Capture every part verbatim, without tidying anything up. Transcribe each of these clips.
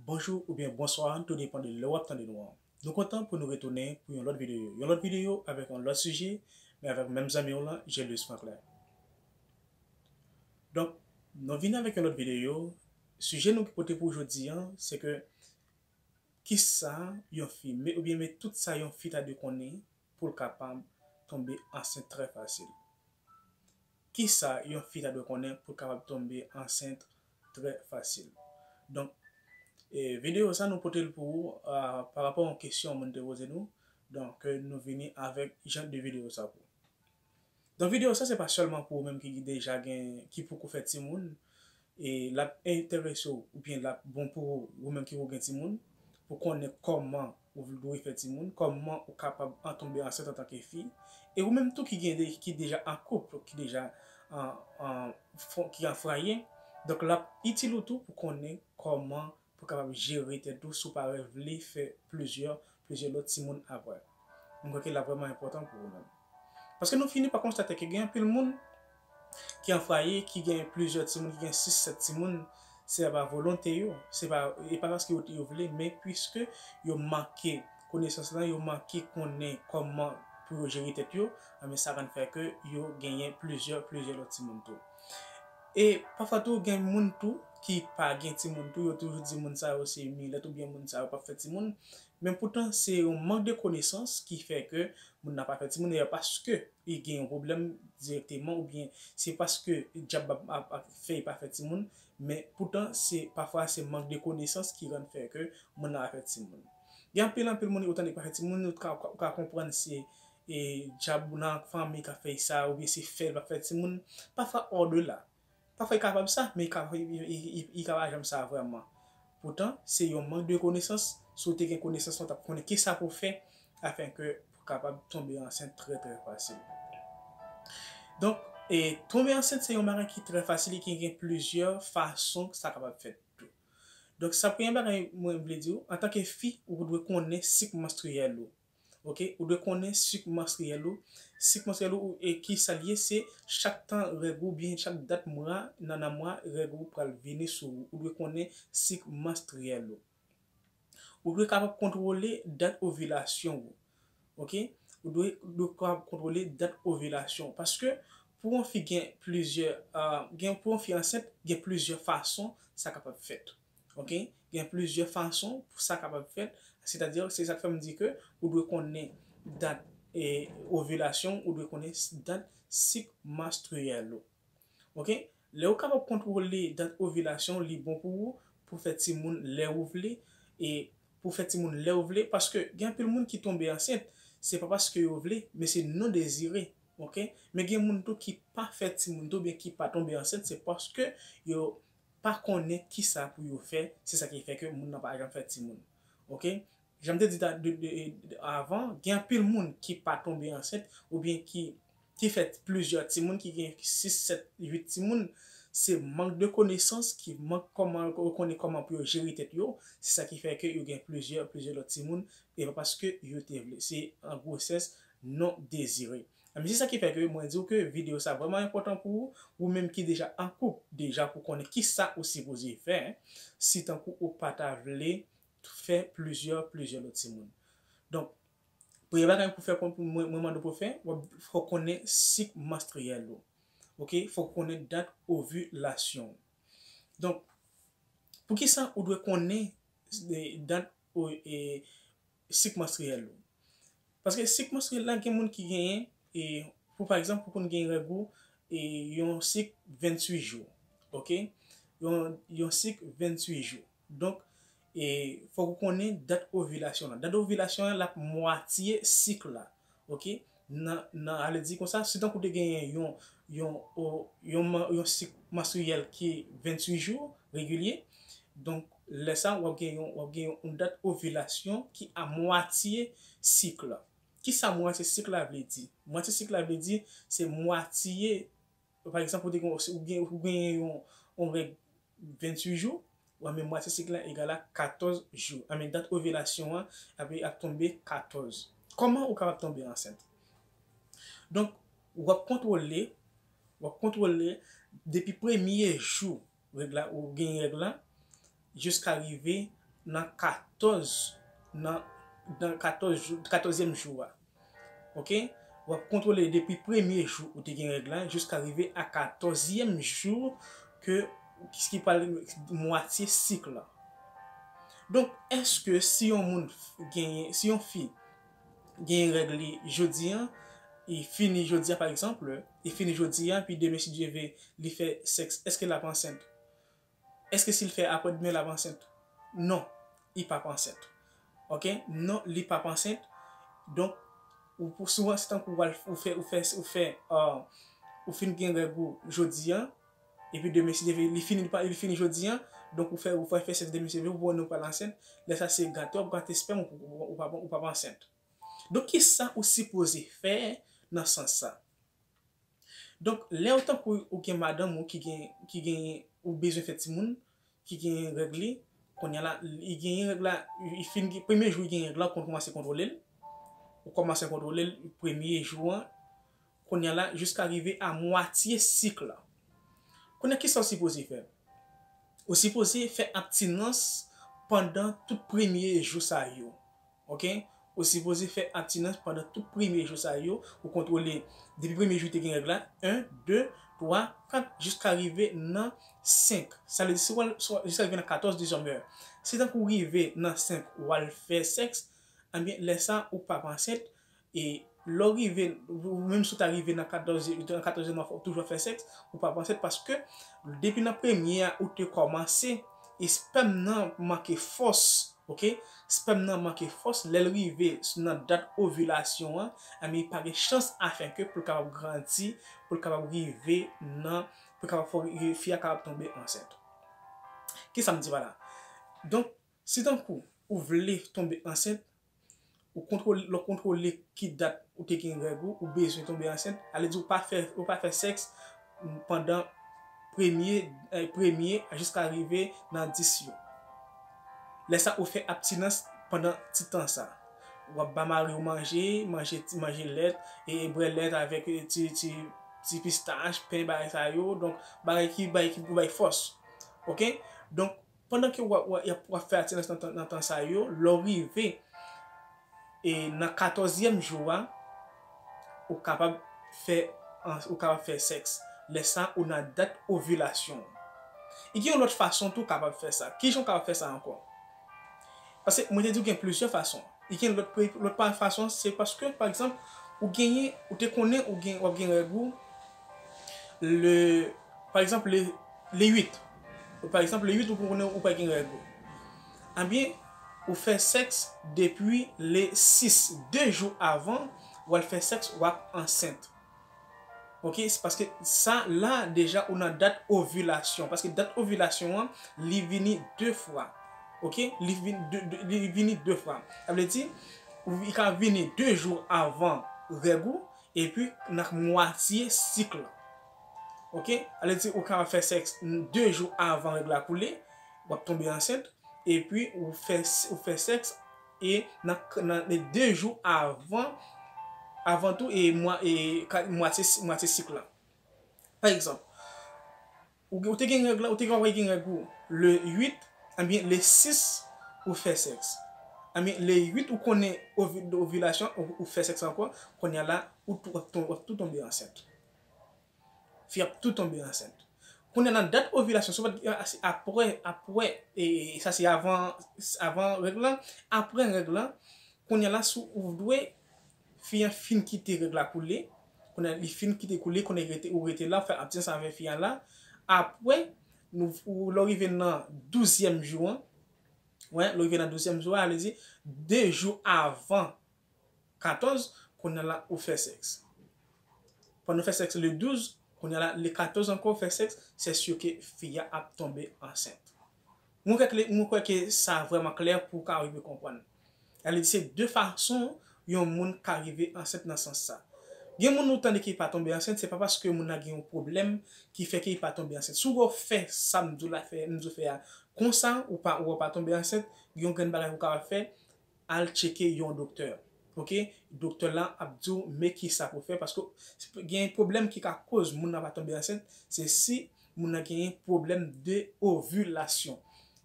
Bonjou oubyen bonswa, tou depann de lè w ap tande nou an. Nou kontan pou nou retounen pou yon lòt videyo. Yon lòt videyo avèk yon lòt sijè, men avèk menm zanmi w lan, Gelus Franklin. Donk, nou vini avèk yon lòt videyo. Sijè nou ki pote pou jodi an, se ke kisa yon fi, men, oubyen men tout sa yon fi ta dwe konnen pou l kapab tonbe ansent trè fasil. Kisa yon fi ta dwe konnen pou l kapab tonbe ansent trè fasil? Donk, e, videyo sa nou pote l pou ou, a, pa rapò a yon kesyon moun te poze nou. Donk, e, nou vini avèk jan de videyo sa pou ou. Donk, videyo sa se pa sèlman pou ou menm ki deja gen, ki poko fè timoun, e l ap enterese w, oubyen l ap bon pou ou, ou menm ki poko gen timoun, pou konnen kòman ou dwe fè timoun, kòman ou kapab an tonbe ansent antanke fi, e ou menm tou ki gen de, ki deja an koup, ki deja an, an, fo- ki an fwaye, donk l ap itil ou tou pou konnen kòman pou kapab jere tèt ou si w pa vle fè plizyè, plizyè lòt timoun apre. Mwen kwè ke l ap vrèman enpòtan pou ou menm. Paske nou fini pa konstate ke gen anpil moun ki an fwaye, ki gen plizyè timoun, ki gen sis, sèt timoun, se pa volonte yo, se pa, e pa paske yo, yo vle, men piske yo manke konesans lan, yo manke konnen kòman pou yo jere tèt yo, anben sa konn fè ke yo genyen plizyè, plizyè lòt timoun tou. E pafwa tou, gen moun tou ki pa gen timoun tou, yo toujou di moun sa yo se milèt oubyen moun sa yo p ap fè timoun. Men poutan, se yon mank de konesans ki fè ke moun nan pa fè timoun, e paske li gen yon pwoblèm dirèkteman, oubyen se paske dyab ap, ap, ap fè li pa fè timoun, men poutan, se, pafwa, se mank de konesans ki rann fè ke moun nan pa fè timoun. Gen anpil, anpil moun, ou tande pa fè timoun, ou ka, ou ka konprann se, e, dyab nan fanmi ka fè sa, oubyen se fè l pa fè timoun. Pafwa, o de la. Pafwa, li kapab sa, men li ka, li, li, li, li ka pa janm sa vrèman. Poutan, se yon mank de konesans. Si w te gen konesans lan, w t ap konnen kisa pou w fè afin ke pou w kapab tonbe ansent trè, trè fasil. Donk, e, tonbe ansent se yon bagay ki trè fasil e ki gen plizyè fason sa kapab fèt tou. Donk, sa premye bagay mwen vle di w, antanke fi, ou dwe konnen sik manstriyèl ou. Oke, ou dwe konnen sik manstriyèl ou. Sik manstriyèl ou, e ki sa l ye, se chak tan règ ou, byen chak dat mwa, nan, nan mwa, règ ou pral vini sou ou. Ou dwe konnen sik manstriyèl ou. Ou dwe kapab kontwole dat ovilasyon ou. Oke? Ou dwe, ou dwe kapab kontwole dat ovilasyon. Paske pou yon fi gen plizyè, ah, gen, pou yon fi ansent, gen plizyè fason sa kapab fèt. Oke? Gen plizyè fason pou sa kapab fèt. Sètadi, se sa k fè m di ke ou dwe konnen dat, e, ovilasyon, ou dwe konnen s- dat sik manstriyèl ou. Oke? Lè ou kapab kontwole dat ovilasyon, li bon pou ou, pou fè timoun lè ou vle, e pou fè timoun lè ou vle, paske gen anpil moun ki tonbe ansent, se pa paske yo vle, men se non dezire. Oke? Men gen moun tou ki pa fè timoun tou, oubyen ki pa tonbe ansent, se paske yo pa konnen kisa pou yo fè, se sa ki fè ke moun nan pa janm fè timoun. Oke? Jan m te di ta, de, de, de, avan, gen anpil moun ki pa tonbe ansent, oubyen ki, ki fè plizyè timoun, ki gen sis, sèt, uit timoun, se mank de konesans, ki mank kòman, yo konnen kòman pou yo jere tèt yo, se sa ki fè ke yo gen plizyè, plizyè lòt timoun, e pa paske yo te vle. Se an gwosès non dezire. Men se sa ki fè ke mwen di w ke videyo sa vrèman enpòtan pou ou, ou menm ki deja an koup, deja pou konnen kisa ou sipoze fè, si tankou ou pa ta vle fè plizyè, plizyè lòt timoun. Donk, premye bagay pou fè, pou mwen, mwen mande w pou fè, w ap, fò w konnen sik manstriyèl ou. Oke? Fò w konnen dat ovilasyon ou. Donk, poukisa ou dwe konnen, e, dat o- e, sik manstriyèl ou? Paske sik manstriyèl la, gen moun ki genyen, e, pou pa egzanp, pou konn gen règ ou, e, yon sik venntuit jou. Oke? Yon, yon sik venntuit jou. Donk, e, fòk ou konnen dat ovilasyon lan. Dat ovilasyon lan, l ap mwatye sik la. Oke? Nan, nan, ale di konsa, si tankou te genyen yon, yon, o- yon, man- yon sik manstriyèl ki venntuit jou, regilye, donk, lè sa, w ap gen yon, w ap gen yon dat ovilasyon ki a mwatye sik la. Kisa mwatye sik la vle di? Mwatye sik la vle di, se mwatye, pa egzanp, ou te gen, ou gen, ou genyen yon, yon règ venntuit jou, ou anben mwatye sik la egal a katòz jou. Anben dat ovilasyon an ap, ap tonbe katòz. Kòman ou kapab tonbe ansent? Donk, w ap kontwole, w ap kontwole depi premye jou règ la, ou gen règ la, jiska rive nan katòz, nan, nan katòz jou, katòzyèm jou a. Oke? W ap kontwole depi premye jou ou te gen règ la jiska rive a katòzyèm jou ke, ki pral mwatye sik la. Donk, èske si yon moun genyen, si yon fi genyen règ li jodi a, li fini jodi a, pa egzanp, li fini jodi a, pi demen, si Dye vle, li fè sèks, èske l ap ansent? Èske si l fè apre demen, l ap ansent? Non, li p ap ansent. Oke? Non, li p ap ansent. Donk, ou pou, si w, se tankou w al, ou fè, ou fè, ou fè, euh, ou fin gen règ ou jodi a, epi demen, si Dye vle, li fini, li pa, li fini jodi a, donk ou fè, ou fè, fè sèks demen, si Dye vle, ou wè nou pral ansent, lè sa se gate w ap gate spèm ou, ou, ou, ou p ap, ou p ap ansent. Donk, kisa ou sipoze fè nan sans sa? Donk, lè ou tankou ou gen madanm ou ki gen, ki gen, ou bezwen fè timoun, ki gen règ li, kounye a la, li genyen règ la, li fin, premye jou li gen règ la, ou konn kòmanse kontwole l, ou kòmanse kontwole l premye jou an, kounye a la, jiska rive a mwatye sik la. Kounye a, kisa ou sipoze fè? Ou sipoze fè abstinans pandan tout premye jou sa yo. Oke? Ou sipoze fè abstinans pandan tout premye jou sa yo. Ou kontwole depi premye jou te gen règ la, en, de, twa, kat, jiska rive nan senk. Sa vle di, si w al, si w al, jiska rive nan katòz, dizyèm è. Si tankou w rive nan senk, w al fè sèks, ebyen, lè sa, ou p ap ansent, e lè w rive, ou menm si w ta rive nan katòz, nan katòzyèm nan, fò w toujou fè sèks, ou p ap ansent paske depi nan premye a, ou te kòmanse, e spèm nan manke fòs, oke? Spèm nan manke fòs, lè l rive nan dat ovilasyon an, ebyen, li pa gen chans afenke pou l kapab grandi, pou l kapab rive nan, pou l kapab fè fi a kapab tonbe ansent. Kisa m di pa la? Donk, si tankou ou vle tonbe ansent, ou kontwole, lè w kontwole ki dat ou te gen règ ou, ou bezwen tonbe ansent, ale di ou pa fè, ou pa fè sèks pandan premye, eh, premye jiska rive nan dis yo. Lè sa, ou fè abstinans pandan ti tan sa. W ap ba mari w manje, manje, manje lèt, e, e bwè lèt avèk, e, ti, ti, ti pistach, pen, bagay sa yo. Donk, bagay ki, bagay ki pou bay fòs. Oke? Donk, pandan ke w ap, w ap, w ap fè abstinans nan tan, nan tan sa yo, lè w rive, e nan katòzyèm jou a, ou kapab fè, ou kapab fè sèks. Lè sa, ou nan dat ovilasyon. E gen yon lòt fason tou w kapab fè sa. Kijan w kapab fè sa ankò? Paske mwen te di w gen plizyè fason. E gen lòt, lòt pa fason, se paske, pa egzanp, ou genyen, ou te konnen ou gen, w ap gen règ ou, le, pa egzanp, le, le uit. Pa egzanp, le uit, ou konnen ou pa gen règ ou. Ebyen, ou fè sèks depi le sis, de jou avan, w al fè sèks, w ap ansent. Oke, se paske sa la deja ou nan dat ovilasyon. Paske dat ovilasyon an, li vini de fwa. Oke, li vini de, de, li vini de fwa. Sa vle di, ou, li ka vini de jou avan règ ou, epi nan mwatye sik la. Oke, sa vle di, ou ka fè sèks de jou avan règ la koule, w ap tonbe ansent, epi ou fè, ou fè sèks e nan, nan, nan de jou avan, avan tou, e mwa, e ka, mwatye, mwatye sik la. Pa egzanp, ou, ou te gen règ la, ou te gen, gen règ ou le uit, ebyen, le sis, ou fè sèks. Ebyen, le uit, ou konnen ovi-, ovilasyon, ou, ou fè sèks ankò, kounye a la, ou tou, w ap ton-, w ap tou tonbe ansent. Fi ap tou tonbe ansent. Kounye a nan dat ovilasyon, si w pa t, a, se apre, apre, e, e, sa se avan, avan règ la, apre règ la, kounye a la, si w dwe, fi an fin kite règ la koule, kounye a li fin kite koule, kounye a rete, ou rete la, ou fè abstinans avèk fi an la, apre, nou, ou, lè w rive nan douzyèm jou an, wè, lè w rive nan douzyèm jou an, sa vle di, de jou avan katòz, kounye a la ou fè sèks. Pandan w fè sèks le douz, kounye a la le katòz ankò ou fè sèks, se si ke fi a ap tonbe ansent. Mwen kwè ke, mwen kwè ke sa vrèman klè pou w ka rive konprann. Sa vle di se de fason yon moun ka rive ansent nan sans sa. Gen moun ou tande ki pa tonbe ansent, se pa paske moun nan gen yon pwoblèm ki fè ke li pa tonbe ansent. Si w wè w fè sa m di w la fè, m di w fè a, konsa ou pa, ou pa tonbe ansent, gen yon grenn bagay ou kapab fè, al tcheke yon doktè. Oke? Doktè la ap di w men kisa pou fè, paske gen pwoblèm ki ka koz moun nan pa tonbe ansent, se si moun nan genyen pwoblèm de ovilasyon.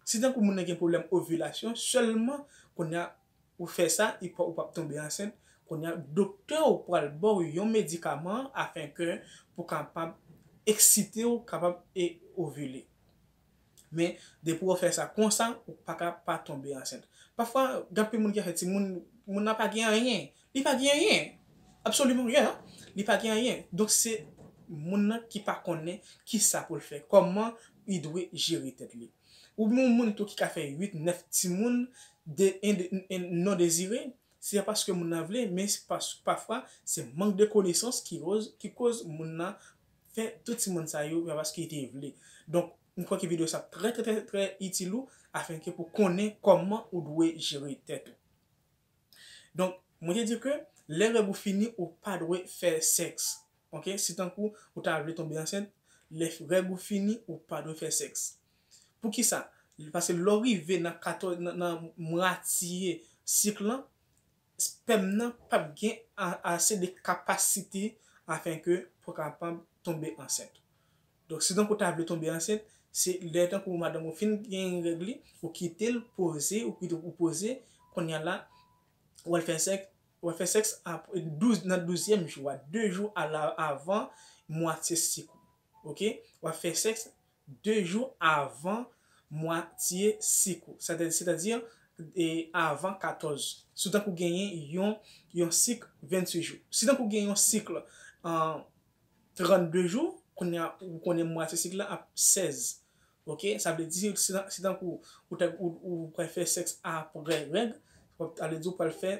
Si tankou moun nan gen pwoblèm ovilasyon, sèlman kounye a ou fè sa, ou p ap tonbe ansent. Kounye a, doktè ou pral ba w yon medikaman afenke pou kapab eksite w, kapab e ovile. Men, depi w fè sa konsa, ou pa ka pa tonbe ansent. Pafwa, gen anpil moun ki fè timoun, moun nan pa gen anyen. Li pa gen anyen. Absoliman rien. Li pa gen anyen. Donk, se moun nan ki pa konnen ki sa pou l fè, kòman li dwe jere tèt li. Ou gen moun tou ki ka fè uit, nèf timoun de, en, de, en non dezire, se pa paske moun nan vle, men se pas, pafwa, se mank de konesans ki koz, ki koz moun nan fè tout timoun sa yo, se pa paske li te vle. Donk, m kwè ke videyo sa ap trè, trè, trè, trè itil ou, afenke pou konnen kòman ou dwe jere tèt ou. Donk, mwen te di ke lè règ ou fini, ou pa dwe fè sèks. Ok? Si tankou ou ta vle tonbe ansent, lè règ ou fini, ou pa dwe fè sèks. Poukisa? Paske lè w rive nan katòz, nan, nan mwatye sik lan, spèm nan p ap gen a, ase de kapasite afenke pou kapab tonbe ansent. Donk, si tankou w ta vle tonbe ansent, se lè tankou madanm ou fin gen règ li, ou kite l poze, ou kite ou poze, kounye a la, w al fè sèks, w al fè sèks apre douz, nan douzyèm jou a, de jou a la, avan mwatye sik ou. Ok? W al fè sèks de jou avan mwatye sik ou. Sètadi, sètadi, e, avan katòz. Si tankou genyen yon, yon sik vennsis jou. Si tankou gen yon sik, an, trannde jou, kounye a, ou konnen mwatye sik la ap sèz. Ok? Sa vle di, si, si tankou ou, ou, ou, ou pral fè sèks apre règ, sa vle di ou pral fè,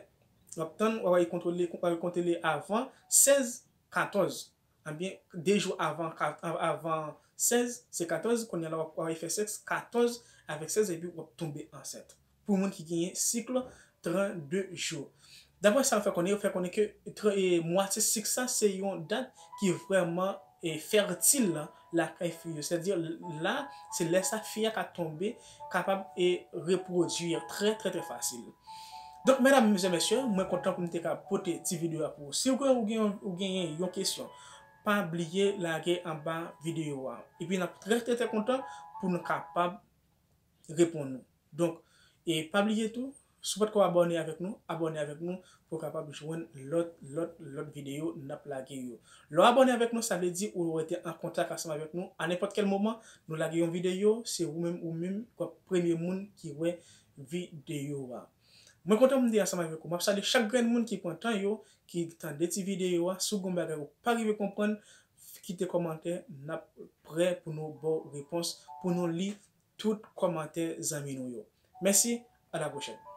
w ap tann, w ap kontwole, w ap kontwole avan sèz, katòz. Ebyen, de jou avan, ka-, av-, avan sèz, se katòz, kounye a la w ap, w ap fè sèks katòz avèk sèz, epi w ap tonbe ansent. Pou moun ki genyen sik trannde jou. Daprè sa yo fè konnen, yo fè konnen ke tra-, e, mwatye sik sa se yon dat ki vrèman, e, fètil la, lakay fi yo. Sètadi la, se lè sa fi a ka tonbe, kapab e repwodui trè, trè, trè fasil. Donk, medam e mesye, mwen kontan pou m te ka pote ti videyo a pou ou. Si w gen, ou gen, ou genyen yon kesyon, pa bliye lage anba videyo a. Epi n ap trè, trè, trè kontan pou nou kapab reponn ou. Donk, e pa bliye tou, si w pa t ko abòne avèk nou, abòne avèk nou pou w kapab jwenn lòt, lòt, lòt videyo n ap lage yo. Lè w abòne avèk nou, sa vle di ou rete an kontak ansanm avèk nou. A nenpòt kèl moman, nou lage yon videyo, se ou menm, ou menm k ap premye moun ki wè videyo a. Mwen kontan pou m te ansanm avèk ou. M ap salye chak grenn moun ki pran tan yo, ki tande ti videyo a. Si w gen yon bagay ou pa rive konprann, kite kòmantè, n ap prè pou nou ba w repons, pou nou li tout kòmantè zanmi nou yo. Mèsi, à la prochaine.